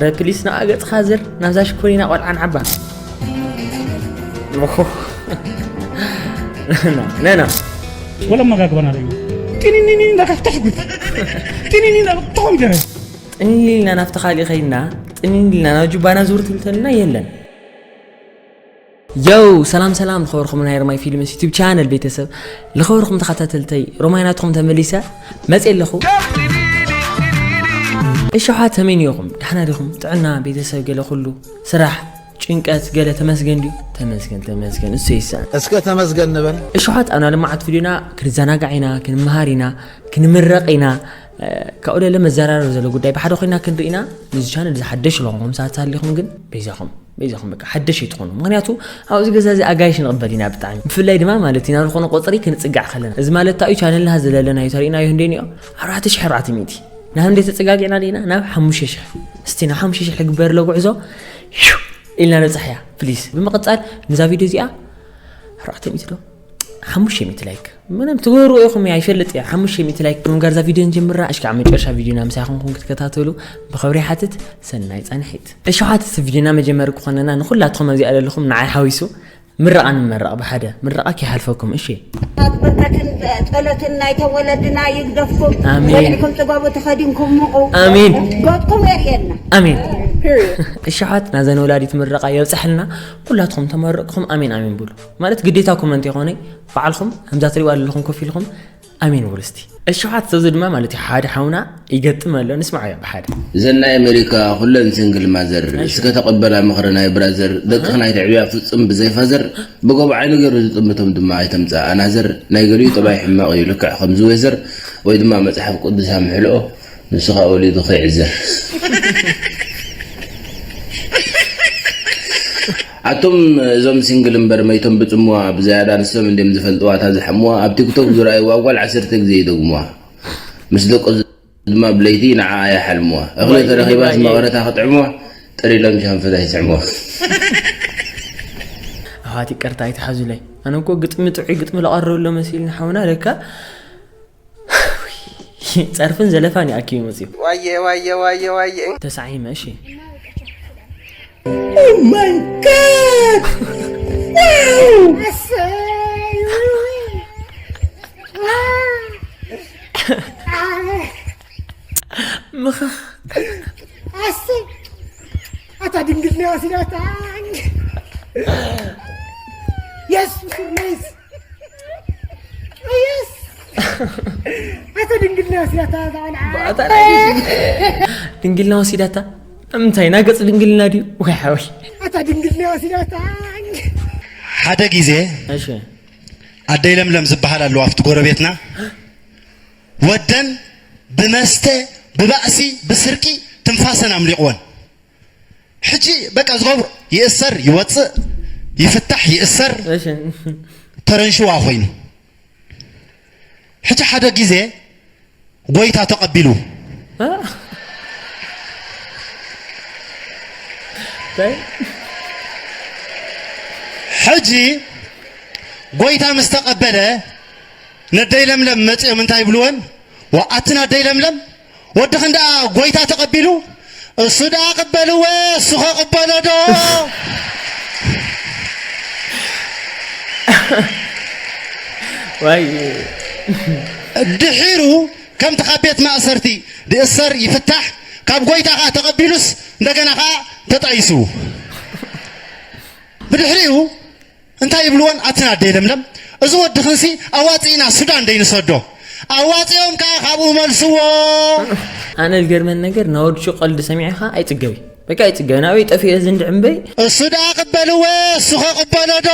ረ ፕሊስ ንኣ ገጽኻ ዝር ናብዛ ሽኮሪና ቆልዓ ንዓባ ነና ወላ መጋግባና ርዩ ጢኒኒኒ እንዳካ ተሕጉት ጢኒኒ እንዳካ ተኾምጀረ ጥንሊልና ናብቲ ካሊእ ኸይድና ጥንሊልና ናብ ጁባና ዙር ትብል ተልና የለን። የው ሰላም ሰላም ልኸበርኩም ናይ ሮማይ ፊልምስ ዩቱብ ቻነል ቤተሰብ ልኸበርኩም ተኸታተልተይ ሮማይ ናትኩም ተመሊሰ መፅእ ኣለኹ። እሸሓት ከመይ እኒኦኹም? ዳሕና ዲኹም? ጥዕና፣ ቤተሰብ፣ ገለ ኩሉ ስራሕ፣ ጭንቀት፣ ገለ ተመስገን ድዩ? ተመስገን ተመስገን እሱ ይስኣን። እስከ ተመስገን ንበል። እሸሓት ኣብና ልማዓት ቪድዮና ክንዘናጋዕ ኢና፣ ክንመሃር ኢና፣ ክንምረቕ ኢና። ካብኡ ለለ መዘራረብ ዘሎ ጉዳይ ብሓደ ኮይና ክንርኢ ኢና። ነዚ ቻነል ዝሓደሽ ለኹም ሰባት ሃሊኹም ግን በይዛኹም በይዛኹም በቃ ሓደሽ ኣይትኾኑ። ምኽንያቱ ኣብዚ ገዛ እዚ ኣጋይሽ ንቕበል ኢና ብጣዕሚ። ብፍላይ ድማ ማለት ኢና ዝኾነ ቆፅሪ ክንፅጋዕ ከለና። እዚ ማለት ታዩ ቻነልና ዝለለናዮ ተሪእናዮ ህንደይ ኒኦ ኣርባዕተ ሺሕ ኣርባዕተ ሚእቲ ናብ ህንደይ ተፀጋጊዕና ዲና ናብ ሓሙሽተ ሺሕ እስቲ ናብ ሓሙሽተ ሺሕ ልግበር ለጉዕዞ ኢልና ነብፃሕያ ፕሊስ። ብምቕፃል ንዛ ቪድዮ እዚኣ ኣርባዕተ ሚእቲ ዶ ሓሙሽተ ሚእቲ ላይክ ምንም ትገብሩ ኢኹም እያ ይፈልጥ እያ ሓሙሽተ ሚእቲ ላይክ ብምጋር ዛ ቪድዮ ንጀምራ እሽካዕ መጨረሻ ቪድዮና ምሳይ ኹንኩም ክትከታተሉ ብኸብሪ ሓትት። ሰናይ ፃንሒት። እሸሓት እዚ ቪድዮና መጀመሪ ክኾነና ንኹላትኹም ኣብዚኣ ዘለኹም ንዓይ ሓዊሱ ምረቓ ንመረቕ ብሓደ ምረቓ ከይሓልፈኩም እሺ። በረከትን ፀሎትን ናይ ተወለድና ይግደፍኩም። ኣሜን። ወሊዕኩም ጥበቡ ተኸዲንኩም ሙቑ። ኣሜን። ጎጥኩም የርእየና። ኣሜን። እሸሓት ናዘን ወላዲት ምረቓ የብፅሐልና። ኩላትኹም ተመረቕኩም ኣሜን ኣሜን ብሉ። ማለት ግዴታኩም እንተይኾነ ባዕልኹም ከምዛ ትሪእዋ ዘለኹም ኮፍ ኢልኹም ኣሜን በሉ እስቲ። እሸሓት ሰብዚ ድማ ማለት እዩ ሓደ ሓውና ይገጥም ኣሎ ንስማዓዮ ብሓደ። እዘን ናይ ኣሜሪካ ኩለን ሲንግል ማዘር እስከ ተቐበላ ምኽሪ ናይ ብራዘር ደቅኽን ኣይተዕብያ ፍጹም ብዘይ ፋዘር ብጎቦ ዓይኑ ገይሩ ዝጥምቶም ድማ ኣይተምጽኣ ኣናዘር ናይ ገሊኡ ጠባይ ሕማቕ እዩ ልክዕ ከምዚ ዌዘር ወይ ድማ መጽሓፍ ቅዱስ ኣምሕልኦ ንሱ ኸኣ ወሊዱ ከይዕዘር። ኣቱም እዞም ሲንግል እምበር መይቶም ብጽምዋ ብዝያዳ ንሶም እንድዮም ዝፈልጥዋ እታ ዝሓምዋ ኣብ ቲክቶክ ዝረኣይዋ ጓል ዓሰርተ ግዜ ይደግምዋ ምስ ደቁ ድማ ብለይቲ ንዓኣ ይሓልምዋ እኽሊ ተረኺባስ መቐረታ ክጥዕምዋ ጥር ኢሎም ሻንፈት ኣይስዕምዋ። ኣሕዋት ይቅርታ ኣይትሓዙለይ ኣነ እኮ ግጥሚ ጥዑይ ግጥሚ ለቐርብ ኣሎ መሲልኒ ሓውና ለካ ጸርፍን ዘለፋን ይኣክዩ መጽዩ። ዋየ ዋየ ዋየ ዋየ። ተሳዒመ እሺ። Oh my god! Wow! ምኽኽ ኣሰይ ኣታ ድንግልና ወሲዳታ የስ ፍርነይስ ድንግልና ወሲዳታ ምንታይ ናገፅ ድንግልና ድዩ ወይ ሓወይ ኣታ ድንግልና ወሲዳታ ሓደ ግዜ ኣደይ ለምለም ዝበሃል ኣለዋ ኣብቲ ጎረቤትና ወደን ብመስተ ብባእሲ ብስርቂ ትንፋሰን ኣምሊቕወን ሕጂ በቃ ዝገብሮ ይእሰር ይወፅእ ይፍታሕ ይእሰር ተረንሽዋ ኮይኑ ሕጂ ሓደ ግዜ ጎይታ ተቐቢሉ ሕጂ ጎይታ ምስ ተቐበለ ነደይ ለምለም መፅኦም እንታይ ይብልወን ኣትን ኣደይ ለምለም ወድኽን ደኣ ጎይታ ተቐቢሉ እሱ ደኣ ቅበልወ እሱ ኸቕበሎ ዶ ድሒሩ ከምቲ ካብ ቤት ማእሰርቲ ድእሰር ይፍታሕ ካብ ጎይታ ከዓ ተቐቢሉስ እንደገና ከዓ ተጣይሱ ብድሕሪኡ እንታይ ይብልወን ኣትን ኣደይ ለምለም እዚ ወድኽንሲ ኣዋፂእና ሱዳን ደይንሰዶ ኣዋፂኦም ከዓ ካብኡ መልስዎ ኣነ ዝገርመን ነገር ናወድሹ ቀልዲ ሰሚዕኻ ኣይፅገብ በቃ ኣይፅገብ ናበይ ጠፊኤ እዚ እንድዕ እምበይ እሱ ደኣ ቅበልወ እሱ ኸቅበሎ ዶ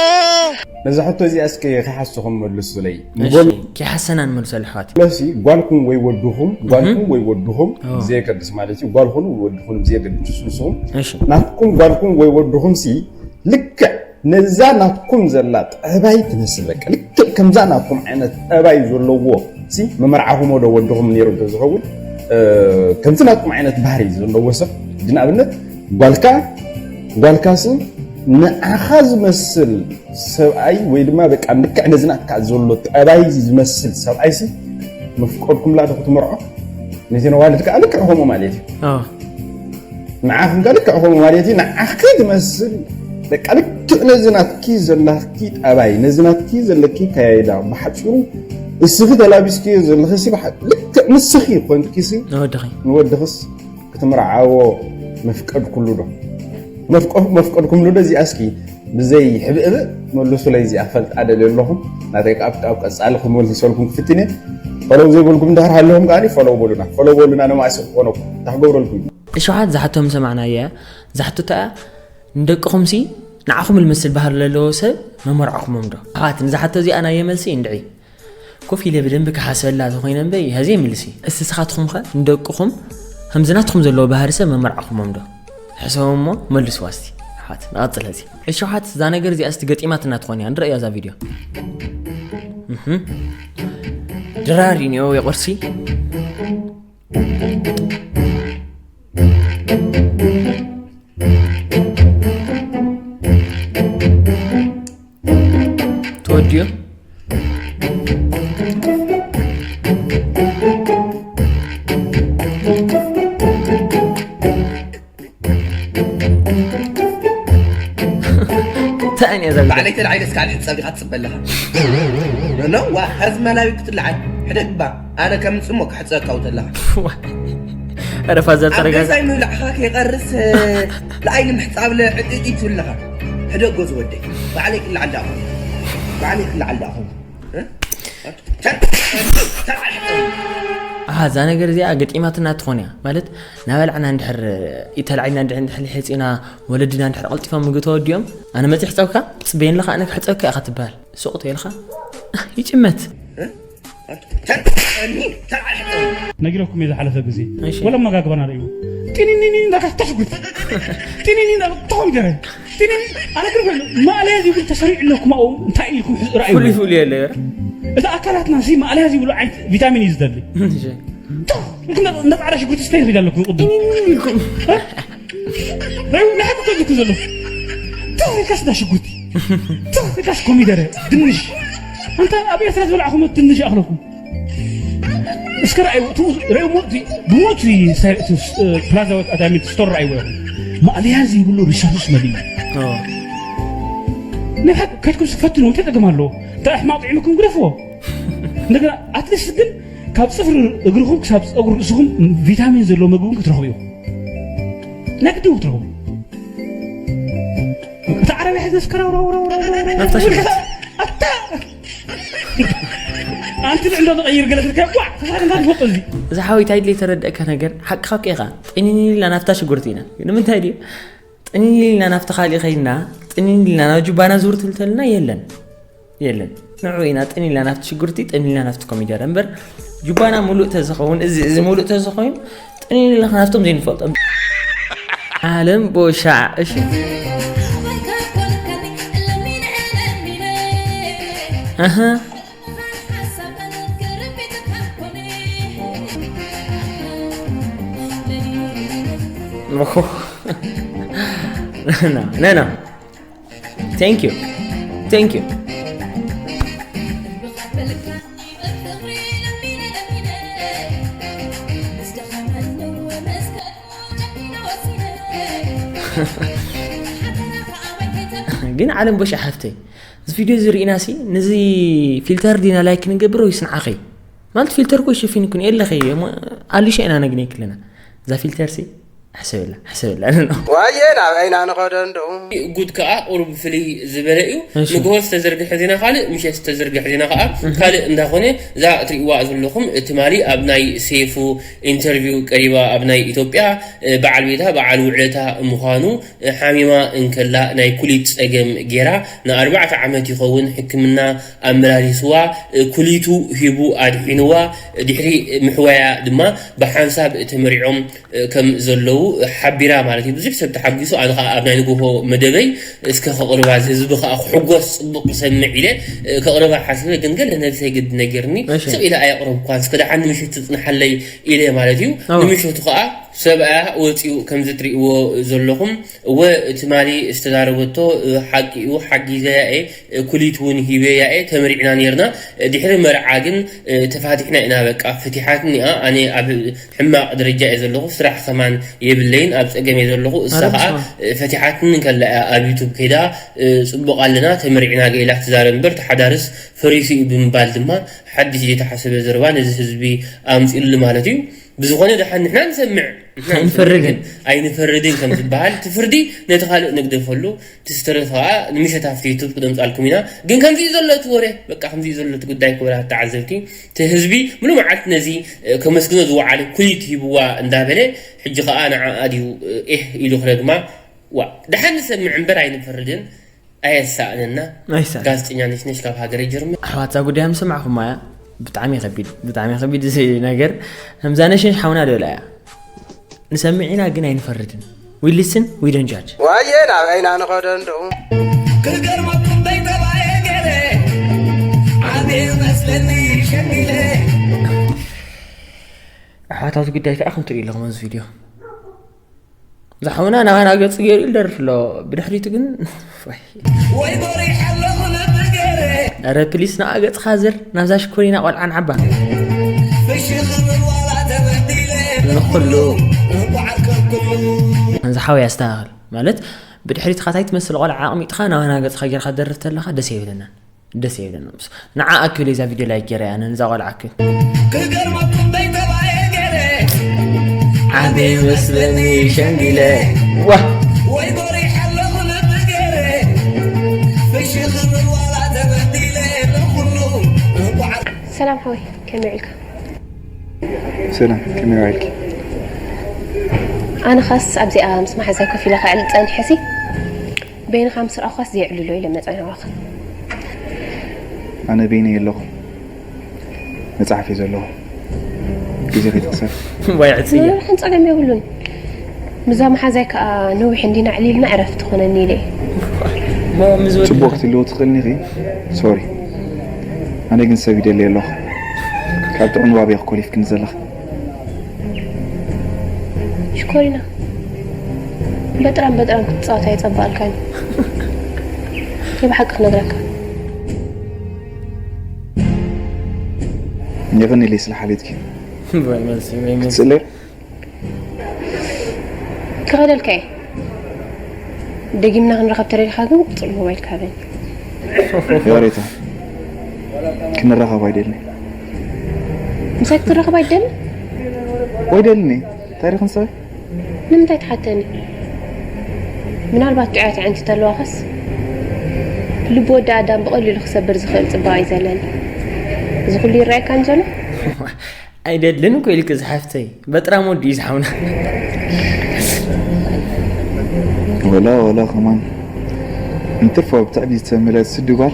ነዛ ሕቶ እዚኣ እስከ ከይሓስኹም መልሱለይ ንጎል እሺ፣ ከይሓሰና ንመልሶ ኣሕዋት መሲ ጓልኩም ወይ ወድኹም ጓልኩም ወይ ወድኹም ኦ። ብዘየገድስ ማለት እዩ ጓልኹም ወይ ወድኹም ብዘየገድስ ንስኹም እሺ ናትኩም ጓልኩም ወይ ወድኹም ሲ ልክዕ ነዛ ናትኩም ዘላ ጠባይ ትመስል በቃ ልክዕ ከምዛ ናትኩም ዓይነት ጠባይ ዘለዎ ሲ መመርዓኹም ወደ ወድኹም ነይሩ እንተዝኸውን እ፣ ከምዚ ናትኩም ዓይነት ባህሪ ዘለዎ ሰብ ሕጂ ንኣብነት ጓልካ ጓልካ ሲ ንዓኻ ዝመስል ሰብኣይ ወይ ድማ በቃ ልክዕ ነዚ ናትካ ዘሎ ጠባይ ዝመስል ሰብኣይ ሲ መፍቀድኩምላ ዶ ክትመርዖ ነቲ ነዋልድ ከዓ ልክዕ ከምኡ ማለት እዩ። ንዓኽን ከዓ ልክዕ ከምኡ ማለት እዩ። ንዓኺ ትመስል በቃ ልክዕ ነዚ ናትኪ ዘላኪ ጠባይ፣ ነዚ ናትኪ ዘለኪ ከያይዳ፣ ብሓፂሩ እስኺ ተላቢስኪዮ ዘለኺ ሲ ብሓ- ልክዕ ንስኺ ኮንኪ ሲ ንወድኺ ክትምርዓዎ መፍቀድኩሉ ዶ? መፍቀድኩምሉ ዶ? እዚኣ እስኪ ብዘይ ሕብእብእ መልሱለይ። እዚኣ ክፈልጣ ደልየ ኣለኹ። ናተይ ካብ ካብ ቀጻሊ ክመልሰልኩም ክፍትን እየ። ፈለው ዘይበልኩም እንድሕር ሃለኹም ከኣ ፈለው በሉና። ፈለው በሉና፣ ነማእሲ ክኾነኩም። እንታይ ክገብረልኩም እዩ? እሸውሓት ዝሓቶም ሰማዕናዮ እያ። ዝሓቶ እታ እያ፣ ንደቅኹምሲ ንዓኹም ልመስል ባህሪ ለለዎ ሰብ መመርዓኹሞም ዶ? ኣሕዋት፣ ንዛ ሓቶ እዚኣ ናየ መልሲ እንድዒ። ኮፍ ኢለ ብደንቢ ክሓስበላ ተኾይነ እምበይ፣ ሀዚ ይምልሲ። እስቲ ስኻትኹምኸ ንደቅኹም ከምዚ ናትኹም ዘለዎ ባህሪ ሰብ መመርዓኹሞም ዶ? ሕሰቡ እሞ መልስዋ እስቲ። ኣሕዋት፣ ንቐጽል ሀዚ። እሺ ኣሕዋት፣ እዛ ነገር እዚኣ እስቲ ገጢማትና ትኾን እያ። ንረእያ እዛ ቪድዮ። እህ። ድራር እዩ ኔው የቑርሲ። ተወዲኡ። እንታይ እያ እዛ ቪድዮ? ባዕለይ ተላዒለ እስካብ ሕጸብ ዲኻ ትጽበ ኣለኻ? ኖ፣ ዋ፣ ኸዚ መላዊ ክትለዓል። ሕደግ እባ፣ ኣነ ከም ጽሞ ክሕጸካ ውተለኻ። ዋ፣ ኧረ ፋዘር ኣብ ተረጋጋ። ገዛይ ምብላዕኻ ከይቐርስ፣ ለኣይ ንምሕጻብ ለዕጥጢ ትብለኻ። ሕደጎ ዝወደይ፣ ባዕለይ ክለዓል ዳኹ። ባዕለይ ክለዓል ዳኹ። እ? ተር-፣ ተር-፣ ኣሃ፣ እዛ ነገር እዚኣ ገጢማትና ትኾን እያ። ማለት፣ ናበላዕና እንድሕር፣ ይተላዒልና እንድሕር፣ እንድሕር ሒፂና፣ ወለድና እንድሕር ቀልጢፎም ምግቢ ተወዲኦም፣ ኣነ መፂእ ሕፀብካ፣ ፅበየኒ ኣለኻ፣ ኣነ ክሕፀብካ ኢኻ ትበሃል። ሱቕ ተይልካ፣ ይጭመት። እ? ተር-፣ ተር-፣ ተር-፣ ነጊረኩም እየ ዝሓለፈ ግዜ። እሺ። ወላ መጋግባና ርእዩ። ጢኒኒኒ እንዳካ ተሽጉት። ጢኒኒ እንዳካ ተኾም ገረ። ጢኒኒ፣ ኣነ ግን ኮይኑ፣ ማእለያ ዘይብሉ ተሰሪዑ ኣለኩም ኣብኡ፣ እንታይ ኢልኩም ሕዚ ርኣዩ? ፍሉይ ፍሉይ የለ። እቲ ኣካላትና ሲ ማእለያ ዘይብሉ ዓይነት ቪታሚን እዩ ዝደሊ። እሺ። ቶ፣ ልክ እንደ፣ እንደ ጻዕዳ ሽጉርቲ ስታይ ትሪዳ ኣለኩም ቅድም። ጢኒኒ ኢልኩም። እ? ርእዩ፣ ንሓቂ ከልኩ ዘሎ። ቶ፣ ኢልካስ እንዳ ሽጉርቲ። ቶ፣ ኢልካስ ኮሚደረ፣ ድንሽ። ኣንታ ኣብ ኤርትራ ዝበላዕኹም ድንሽ ይኣኽለኩም። እስከ ረኣይዎ፣ እቱ ረእይዎ፣ እቲ ብሙሉእ እቲ ሳይ-፣ እቲ ስ-፣ ፕላዛ ወይ ኣዳሚት ስቶር ረኣይዎ ኢኹም። ማእለያ ዘይብሉ ሪሶርስ መሊኡ። ኦ። ናይ ሓቂ ከድኩም ፈትኑ፣ እንታይ ጸገም ኣለዎ? እንታይ ሕማቕ ጥዒምኩም ግደፍዎ። እንደገና ኣትሊስት ግን ካብ ጽፍሪ እግርኹም ክሳብ ጸጉሪ ርእስኹም ቪታሚን ዘለዎ መግቢ እውን ክትረኽቡ ኢኹም። ናይ ግድን ክትረኽቡ። እታ ዓረብያ ሒዘ እስከ ረው፣ ረው፣ ረው፣ ረው፣ ረው፣ ረው፣ ናብታ ሽጉርቲ። ኣታ! ኣንቲ ልዕሎ ተቐይር ገለ ትርከብ፣ ዋ! ተሳሪ እንታይ ትፈልጦ እዚ? እዚ ሓወይ እንታይ ድሌ ተረድአካ ነገር፣ ሓቅኻ እኮ ኢኻ። ጥኒን ኢልና ናብታ ሽጉርቲ ኢና። ንምንታይ ድዩ? ጥኒን ኢልና ናብቲ ካሊእ ኸይድና፣ ጥኒን ኢልና ናብ ጁባና ዙር ትብል ተለና የለን። የለን። ንዑ ኢና ጥን ኢልና ናብቲ ሽጉርቲ፣ ጥን ኢልና ናብቲ ኮሚደረ እምበር፣ ጁባና ሙሉእ ተዝኸውን፣ እዚ፣ እዚ ሙሉእ ተዝኾይኑ፣ ጥን ኢልና ናብቶም ዘይንፈልጦም። ዓለም ቦሻዕ፣ እሺ። ኣሃ። ኖ፣ ኖ፣ ኖ። Thank you. Thank you. ግን ዓለም ቦሻ ሓፍተይ፣ እዚ ቪድዮ እዚ ርኢና ሲ፣ ነዚ ፊልተር ዲና ላይክ ንገብር ወይስ ንዓኸይ? ማለት ፊልተር እኮ ይሽፍን ይኩን የለኸይ፣ እሞ ኣሊሻ ኢና ነግኒ ክለና። እዛ ፊልተር ሲ፣ ሕሰብላ፣ ሕሰብላ፣ ኖ፣ ኖ። ዋየ፣ ናበይ ኢና ንኸዶ እንዶ? ጉድ ከኣ ቁሩብ ፍልይ ዝበለ እዩ። እሺ። ንግሆ ዝተዘርግሐ ዜና ካልእ፣ ምሸት ዝተዘርግሐ ዜና ከኣ እህ። ካልእ እንዳኾነ፣ እዛ እትርእይዋ ዘለኹም ትማሊ ኣብ ናይ ሴፉ ኢንተርቪው ቀሪባ ኣብ ናይ ኢትዮጵያ፣ እ፣ በዓል ቤታ በዓል ውዕለታ ምዃኑ፣ እ፣ ሓሚማ እንከላ ናይ ኩሊት ጸገም ጌራ ንኣርባዕተ ዓመት ይኸውን ሕክምና ኣመላሊስዋ፣ እ፣ ኩሊቱ ሂቡ ኣድሒንዋ፣ ድሕሪ ምሕዋያ ድማ ብሓንሳብ ተመሪዖም፣ እ፣ ከም ዘለዉ ሓቢራ ማለት እዩ። ብዙሕ ሰብ ተሓጒሱ፣ ኣነ ኸኣ ኣብ ናይ ንግሆ መደበይ እስከ ከቕርባ፣ ህዝቢ ኸኣ ክሕጎስ ጽቡቕ ክሰምዕ ኢለ፣ እ፣ ከቕርባ ሓሲበ፣ ግን ገለ ነብሰይ ግዲ ነጊርኒ፣ እሺ። ስቕ ኢለ ኣየቕረብኳን፣ እስከ ደሓን ንምሽት ትጽንሓለይ ኢለ ማለት እዩ። ኣዎ። ንምሽቱ ኸኣ ሰብኣያ ወፂኡ ከምዚ ትሪእዎ ዘለኹም። እወ፣ ትማሊ ዝተዛረበቶ ሓቂ እዩ። ሓጊዘያ እየ፣ ኩሊት እውን ሂበያ እየ። ተመሪዕና ነርና። ድሕሪ መርዓ ግን ተፋቲሕና ኢና። በቃ ፈቲሓትኒ እያ። ኣነ ኣብ ሕማቕ ደረጃ እየ ዘለኹ። ስራሕ ከማን የብለይን፣ ኣብ ፀገም እየ ዘለኹ። እሳ ከዓ ፈቲሓትኒ እንከላ እያ ኣብ ዩቱብ ከይዳ፣ ፅቡቕ ኣለና፣ ተመሪዕና ገይላ ትዛረብ እምበር፣ ተሓዳርስ ፈሪሱ እዩ ብምባል ድማ ሓድሽ ዘይተሓሰበ ዘረባ ነዚ ህዝቢ ኣምፂኡሉ ማለት እዩ። ብዝኾነ ደሓን ንሕና ንሰምዕ፣ ንሕና ንሰምዕ፣ ኣይንፈርድን። ግን ኣይንፈርድን ከም ዝበሃል፣ እቲ ፍርዲ ነቲ ካልእ ንግደፈሉ፣ እቲ ዝተረፈ ከዓ ንምሸት ኣብቲ ዩቱብ ክነምፃልኩም ኢና። ግን ከምዚ እዩ ዘሎ እቲ ወረ፣ በቃ ከምዚ እዩ ዘሎ እቲ ጉዳይ፣ ክቡራት ተዓዘብቲ። እቲ ህዝቢ ሙሉ መዓልቲ ነዚ፣ እ፣ ከመስግኖ ዝወዓለ ኩሊት ሂብዋ እንዳበለ፣ ሕጂ ከዓ ንዓኣ ድዩ፣ እ፣ ኤህ ኢሉ ክረግማ? ዋ፣ ደሓን ንሰምዕ እምበር ኣይንፈርድን። ኣየሳእነና። ኣይሳእነና። ጋዜጠኛ ነሽነሽ ካብ ሃገረ ጀርመን። ኣሕዋት፣ እዛ ጉዳይ ምስ ሰማዕኹማ እያ። ብጣዕሚ ከቢድ፣ ብጣዕሚ ከቢድ እዚ ነገር። ከምዛ ነሽነሽ ሓውና ዶ ኢላ እያ። ንሰምዕ ኢና ግን ኣይንፈርድን። We listen, we don't judge። ዋየ ናበይና ንኸዶ እንደኡ። ክገርመኩም በይተባየ ገለ ዓብየ መስለኒ ሸሚለ። ኣሕዋት፣ ኣብዚ ጉዳይ እንታይ ኢኹም ትርእዩ ኣለኹም ኣብዚ ቪድዮ? ዝሓውና ናባና ገጹ ገይሩ ይደርፍ ኣሎ። ብድሕሪቱ ግን ወይ። ወይ ጎሪሕ ኣለኹ ልቢ ገይረ። ኧረ ፕሊስ ንኣ ገጽኻ ዝር ናብዛ ሽኮሪና ቆልዓ ንዓባ። ፍሽኽ ክብል ዋላ ተበዲለ። ንኹሉ። እንቋዕ ኣርከብኩሉ። ከምዚ ሓወይ ኣስተኻኽል። ማለት ብድሕሪትኻ እንታይ ትመስል ቆልዓ ኣቕሚጥኻ ናባና ገጽኻ ጌርካ ትደርፍ ተለኻ ደስ ኣይብለናን። ደስ ኣይብለናን። ንዓ ኣክል እዛ ቪድዮ ላይክ ገይረ ኣነ ንዛ ቆልዓ ኣክል። ክገርመኩም በይተባየ ገይረ። ዓንዲ መስለኒ ሸንጊለ። ዋ። ወይ ጎሪሕ ኣለኹ ልቢ ገይረ። ፍሽኽ ክብል ዋላ ተበዲለ ንኹሉ እንቋዕ ሰላም ሓወይ፣ ከመይ ውዒልካ? ሰላም፣ ከመይ ውዒልኪ? ኣነ ኻስ ኣብዚኣ ምስ መሓዛይ ኮፍ ኢለ ከዕልል ጸኒሐሲ፣ በይንኻ ምስ ረኣኹኻስ ዘየዕልሎ ኢለ መጸ ናባኻ። ኣነ በይነይ ኣለኹ። መጽሓፍ እየ ዘለኹ። ግዜ ከይትሕሰብ። ዋይ ዕጽየ። ምንም ጸገም የብሉን። ምዛ መሓዛይ ከኣ ነዊሕ እንዲና ዕሊልና ዕረፍቲ ትኾነኒ ኢለ እየ። እሞ ምስ ወዲ ጽቡቕ ክትህልዎ ትኽእልኒ ኢኺ። ሶሪ። ኣነ ግን ሰብ ይደሊ ኣለኹ። ካብ ጥዑም ባብ ኢኺ ኮሊፍክኒ ዘለኺ። ሽኮሪና፣ በጥራም በጥራም ክትጻወት ኣይጸበቐልካን። ናይ ብሓቂ ክነግረካ። የቐንየለይ ስለ ሓልዮትኪ። ወይ መልሲ፣ ወይ መልሲ። ክትስእለይ? ክኸደልካ እየ። ደጊምና ክንራኸብ ተደሊኻ ግን ቁጽሪ ሞባይልካ ሃበኒ። ይቕሬታ፣ ክንራኸብ ኣይደልን። ምሳይ ክትራኸብ ኣይደልን? ኣይደልን። እንታይ ዲኽን ሰበይ? ንምንታይ ትሓተኒ? ምናልባት ጥዑያት ኣዕንቲ ተለዋኸስ? ልቢ ወዲ ኣዳም ብቐሊሉ ክሰብር ዝኽእል ጽባቐ እዩ ዘለኒ። እዚ ኩሉ ይረኣየካን ዘሎ? ኣይደልን እኮ ኢልኪ ዝሓፍተይ። በጥራም ወዲ እዩ ዝሓውና። ወላ፣ ወላ ከማን። እንትርፎ ብትዕቢት ዝተመልአት ስዲ ጓል፣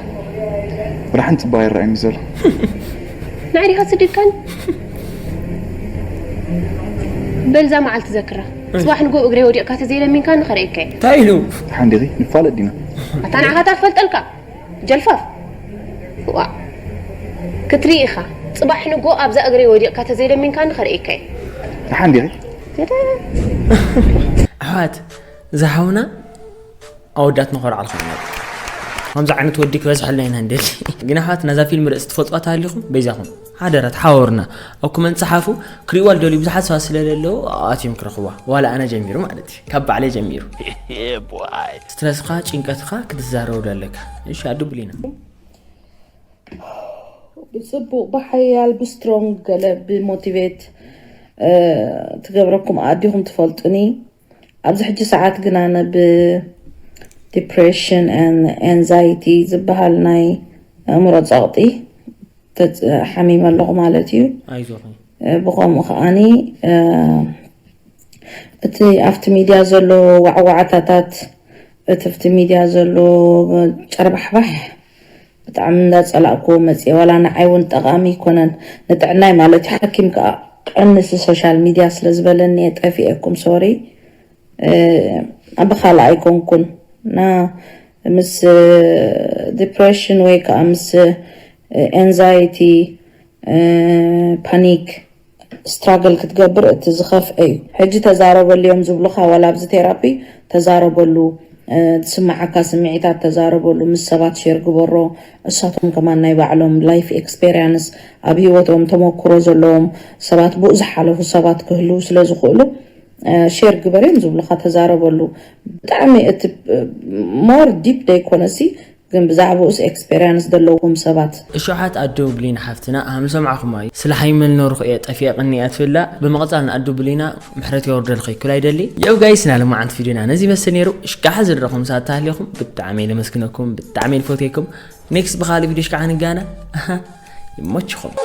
ወላ ሓንቲ ጽባቐ ይረኣየኒ ዘሎ። ንዓይ ዲኻ ስዲድካኒ? በል እዛ መዓልቲ ዘክራ። ጽባሕ ንጎ እግረይ ወዲቕካ ተዘይለሚንካኒ ከርእየካ እየ። እንታይ ኢሉ? ደሓን ዲኺ? ንፋለጥ ዲና? ኣታ ንዓኻ እታ ክፈልጠልካ። ጀልፋፍ። ዋ። ክትርኢ ኢኻ። ጽባሕ ንጎ ኣብዛ እግረይ ወዲቕካ ተዘይለሚንካኒ ከርእየካ እየ። ደሓን ዲኺ? ገደ። ኣሕዋት፣ እዛ ሓውና ኣወዳት ንኾርዓልኩም ኢና። ከምዚ ዓይነት ወዲ ክበዝሐልና ኢና ንደሊ። ግን ኣሕዋት፣ ነዛ ፊልም ርእሲ ትፈልጥዋ ተሃሊኹም፣ በይዛኹም ሓደራ ተሓባበሩና። ኣብ ኮመንት ጸሓፉ፣ ክርእይዋ ዝደልዩ ብዙሓት ሰባት ስለ ዘለዉ፣ ኣትዮም ክረኽብዋ። ዋላ ኣነ ጀሚሩ ማለት እዩ። ካብ ባዕለይ ጀሚሩ። ስትረስኻ፣ ጭንቀትኻ ክትዛረበሉ ኣለካ። እሺ፣ ኣዱ ብሊና። ብጽቡቕ፣ ብሓያል፣ ብስትሮንግ፣ ገለ ብሞቲቬት፣ እ፣ ትገብረኩም ኣዲኹም ትፈልጡኒ። ኣብዚ ሕጂ ሰዓት ግን ኣነ ብ ዲፕሬሽን ኤን ኤንዛይቲ ዝበሃል ናይ ኣእምሮ ጸቕጢ ተጽ-፣ ሓሚመ ኣለኹ ማለት እዩ። ኣይዞኺ። እ፣ ብኸምኡ ከኣኒ፣ እ፣ እቲ ኣብቲ ሚድያ ዘሎ ዋዕዋዕታታት፣ እቲ ኣብቲ ሚድያ ዘሎ ጨርባሕባሕ ብጣዕሚ እንዳጸላእኩዎ መጽየ። ዋላ ንዓይ እውን ጠቓሚ ኣይኮነን፣ ንጥዕናይ ማለት እዩ። ሓኪም ከኣ ቀንሲ ሶሻል ሚድያ ስለ ዝበለኒ እየ ጠፊኤኩም፣ ሶሪ። እ፣ ብኻልእ ኣይኮንኩን። እና ምስ፣ እ፣ ዲፕሬሽን ወይ ከኣ ምስ፣ እ፣ ኤንዛይቲ፣ እ፣ ፓኒክ ስትራግል ክትገብር እቲ ዝኸፍአ እዩ። ሕጂ ተዛረበሉ እዮም ዝብሉኻ፣ ዋላ ኣብዚ ቴራፒ ተዛረበሉ፣ ዝስምዓካ ስምዒታት ተዛረበሉ፣ ምስ ሰባት ሼር ግበሮ። እሳቶም ከማን ናይ ባዕሎም ላይፍ ኤክስፔሪንስ፣ ኣብ ህይወቶም ተመክሮ ዘለዎም ሰባት፣ ብኡ ዝሓለፉ ሰባት ክህልዉ ስለ ዝኽእሉ ሼር ግበር እዮም ዝብሉኻ፣ ተዛረበሉ። ብጣዕሚ እቲ ሞር ዲፕ ደይኮነሲ ግን ብዛዕባኡስ ኤክስፔሪንስ ዘለዎም ሰባት። እሾሓት ኣዶ ብሊና ሓፍትና ሃም ሰምዓኹማ እዩ። ስለ ሃይመል ኖርኹ እየ ጠፊኤ ቅኒያ ትብላ። ብምቕጻል ንኣዶ ብሊና ምሕረት የወርደልኺ ኩላይ ደሊ። ያው ጋይስ፣ ናይ ሎማዓንቲ ቪድዮና ነዚ ይመስል ነይሩ። እሽካሓ ዝረኹም ሳታህሊኹም ብጣዕሚ እየ ለመስግነኩም፣ ብጣዕሚ እየ ልፈትየኩም። ኔክስት ብኻሊ ቪድዮ እሽካሓ ንጋና። ኣሃ፣ ይመችኹም።